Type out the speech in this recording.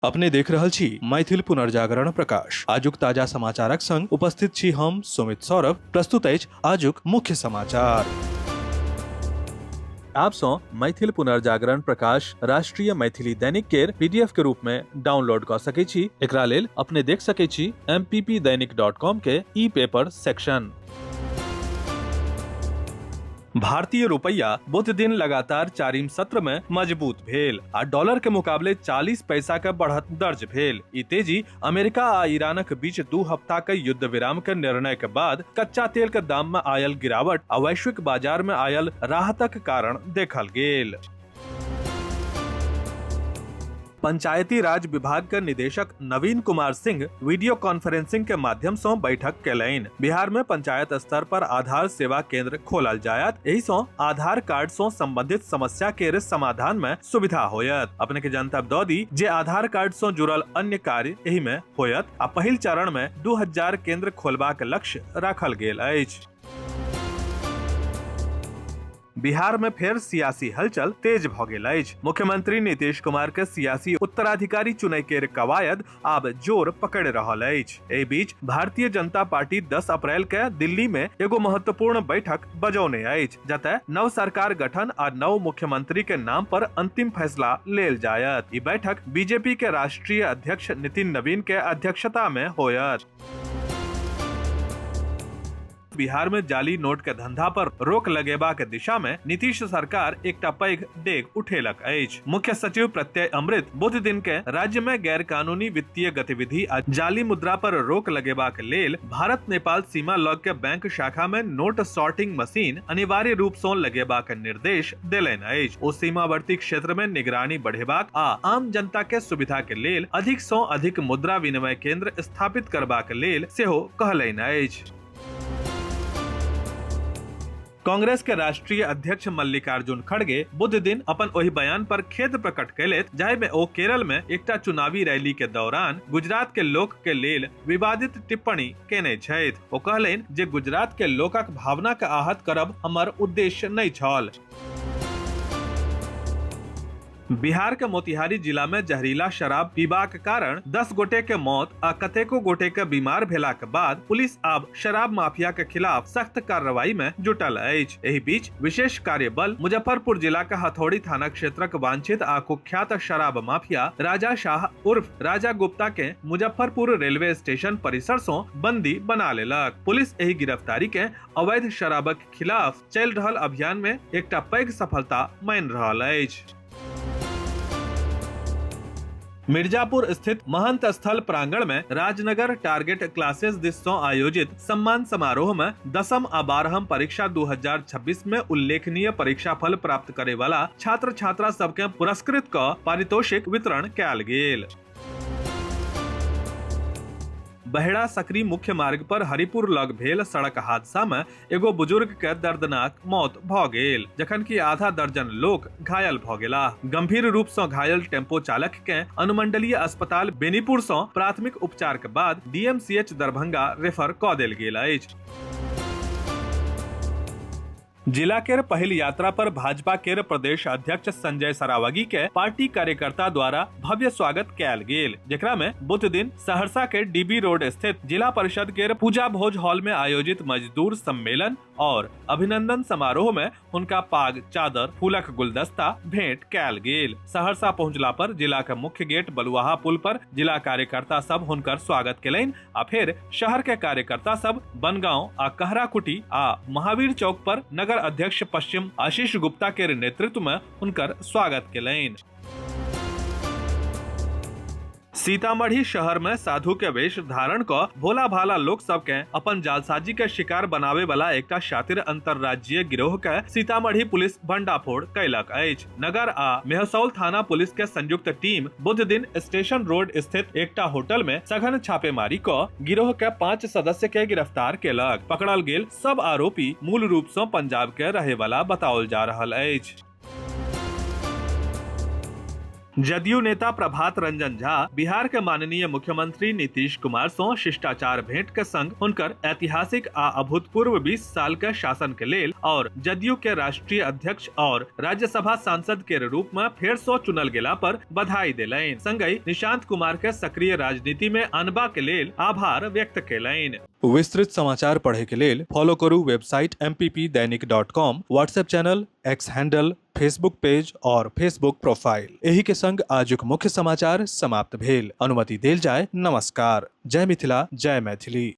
अपने देख रहल छी मैथिल पुनर्जागरण प्रकाश। आजुक ताजा समाचारक संग उपस्थित छी हम सुमित सौरभ। प्रस्तुत अछि आजुक मुख्य समाचार। आप सँ मैथिल पुनर्जागरण प्रकाश राष्ट्रीय मैथिली दैनिक केर पीडीएफ के रूप में डाउनलोड कऽ सकै छी। एकरा लेल अपने देख सकै छी mppdainik.com के ई पेपर सेक्शन। भारतीय रुपैया बुध दिन लगातार चारिम सत्र में मजबूत भेल आ डॉलर के मुकाबले 40 पैसा के बढ़त दर्ज भेल। ई तेजी अमेरिका आ ईरानक बीच 2 हफ्ता के युद्ध विराम के निर्णय के बाद कच्चा तेल के दाम में आयल गिरावट आ वैश्विक बाजार में आयल राहतक कारण देखल गेल। पंचायती राज विभाग के निदेशक नवीन कुमार सिंह वीडियो कॉन्फ्रेंसिंग के माध्यम से बैठक केलनि। बिहार में पंचायत स्तर पर आधार सेवा केंद्र खोलल जायत। एहि सं आधार कार्ड सं संबंधित समस्या के समाधान में सुविधा होयत। अपने के जनतब दऽ दी जे आधार कार्ड सं जुड़ल अन्य कार्य एहि में होयत आ पहिल चरण में 2000 केंद्र खोलबाक लक्ष्य राखल गेल अछि। बिहार में फेर सियासी हलचल तेज भ गेल अछि। मुख्यमंत्री नीतीश कुमार के सियासी उत्तराधिकारी चुनय केर कवायद आब जोर पकड़ रहल अछि। एहि बीच भारतीय जनता पार्टी 10 अप्रैल के दिल्ली में एगो महत्वपूर्ण बैठक बजौने अछि, जतय नव सरकार गठन आ नव मुख्यमंत्री के नाम पर अंतिम फैसला लेल जायत। ई बैठक बीजेपी के राष्ट्रीय अध्यक्ष नितिन नवीन के अध्यक्षता में होयत। बिहार में जाली नोट के धंधा पर रोक लगेबाक दिशा में नीतीश सरकार एकटा पैघ डेग उठेलक अछि। मुख्य सचिव प्रत्यय अमृत बुध दिन के राज्य में गैर कानूनी वित्तीय गतिविधि आ जाली मुद्रा पर रोक लगेबाक लेल भारत नेपाल सीमा लग के बैंक शाखा में नोट सॉर्टिंग मशीन अनिवार्य रूप सँ लगेबाक निर्देश देलनि अछि। ओ सीमावर्ती क्षेत्र में निगरानी बढ़ेबाक आ आम जनता के सुविधा के लेल अधिक सँ अधिक मुद्रा विनिमय केंद्र स्थापित करबाक लेल सेहो कहलनि अछि। कांग्रेस के राष्ट्रीय अध्यक्ष मल्लिकार्जुन खड़गे बुध दिन अपन ओहि बयान पर खेद प्रकट कयलथि जाहि में ओ केरल में एकटा चुनावी रैली के दौरान गुजरात के लोक के लेल विवादित टिप्पणी केने छथि। ओ कहलनि जे गुजरात के लोकक भावना के आहत करब हमर उद्देश्य नहि छल। बिहार के मोतिहारी जिला में जहरीला शराब पीबाक कारण 10 गोटे के मौत आ कतेको गोटे के बीमार भेलाक बाद पुलिस आब शराब माफिया के खिलाफ सख्त कार्रवाई में जुटल अछि। एहि बीच विशेष कार्य बल मुजफ्फरपुर जिला के हथौड़ी थाना क्षेत्रक वांछित आ कुख्यात शराब माफिया राजा शाह उर्फ राजा गुप्ता के मुजफ्फरपुर रेलवे स्टेशन परिसर सं बंदी बना लेलक। पुलिस एहि गिरफ्तारी के अवैध शराबक खिलाफ चलि रहल अभियान में एकटा पैघ सफलता मानि रहल अछि। मिर्जापुर स्थित महंत स्थल प्रांगण में राजनगर टारगेट क्लासेस दिस सं आयोजित सम्मान समारोह में 10म आ 12म परीक्षा 2026 में उल्लेखनीय परीक्षा फल प्राप्त करे वाला छात्र छात्रा सबके पुरस्कृत क पारितोषिक वितरण कयल गेल। बहेड़ा सकरी मुख्य मार्ग पर हरिपुर लग भेल सड़क हादसा में एगो बुजुर्ग के दर्दनाक मौत भ गेल, जखन कि आधा दर्जन लोक घायल भ गेलाह। गंभीर रूप सँ घायल टेम्पो चालक के अनुमंडलीय अस्पताल बेनीपुर सँ प्राथमिक उपचार के बाद डीएमसीएच दरभंगा रेफर क देल गेल अछि। जिला केर पहिल यात्रा पर भाजपा केर प्रदेश अध्यक्ष संजय सरावगी के पार्टी कार्यकर्ता द्वारा भव्य स्वागत कयल गेल, जेकरा में बुध दिन सहरसा के डीबी रोड स्थित जिला परिषद केर पूजा भोज हॉल में आयोजित मजदूर सम्मेलन और अभिनंदन समारोह में हुनका पाग, चादर, फूलक गुलदस्ता भेंट कयल गेल। सहरसा पहुंचला पर जिला के मुख्य गेट बलुआहा पुल पर जिला कार्यकर्ता सब हुनकर स्वागत केलनि आ फेर शहर के कार्यकर्ता सब बनगांव आ कहराकुटी आ महावीर चौक पर नगर अध्यक्ष पश्चिम आशीष गुप्ता के नेतृत्व में हुनकर स्वागत केलनि। सीतामढ़ी शहर में साधु के वेश धारण क भोला भाला लोक सब के अपन जालसाजी के शिकार बनावे वाला एकटा शातिर अंतर्राज्यीय गिरोह के सीतामढ़ी पुलिस भंडाफोड़ कैलक अछि। नगर आ मेहसौल थाना पुलिस के संयुक्त टीम बुध दिन स्टेशन रोड स्थित एकटा होटल में सघन छापेमारी क गिरोह के 5 सदस्य के गिरफ्तार केलक। पकड़ल गेल सब आरोपी मूल रूप सँ पंजाब के रहे वाला बताओल जा रहल अछि। जदयू नेता प्रभात रंजन झा बिहार के माननीय मुख्यमंत्री नीतीश कुमार सं शिष्टाचार भेंट के संग हुनकर ऐतिहासिक आ अभूतपूर्व 20 साल के शासन के लेल और जदयू के राष्ट्रीय अध्यक्ष और राज्यसभा सांसद के रूप में फेर सं चुनल गेला पर बधाई देलनि। संगहि निशांत कुमार के सक्रिय राजनीति में अनबा के लेल आभार व्यक्त केलनि। विस्तृत समाचार पढ़े के लेल फॉलो करू website mppdainik.com, WhatsApp channel, X handle, Facebook page और फेसबुक प्रोफाइल। एही के संग आजुक मुख्य समाचार समाप्त भेल। अनुमति देल जाय। नमस्कार। जय मिथिला, जय मैथिली।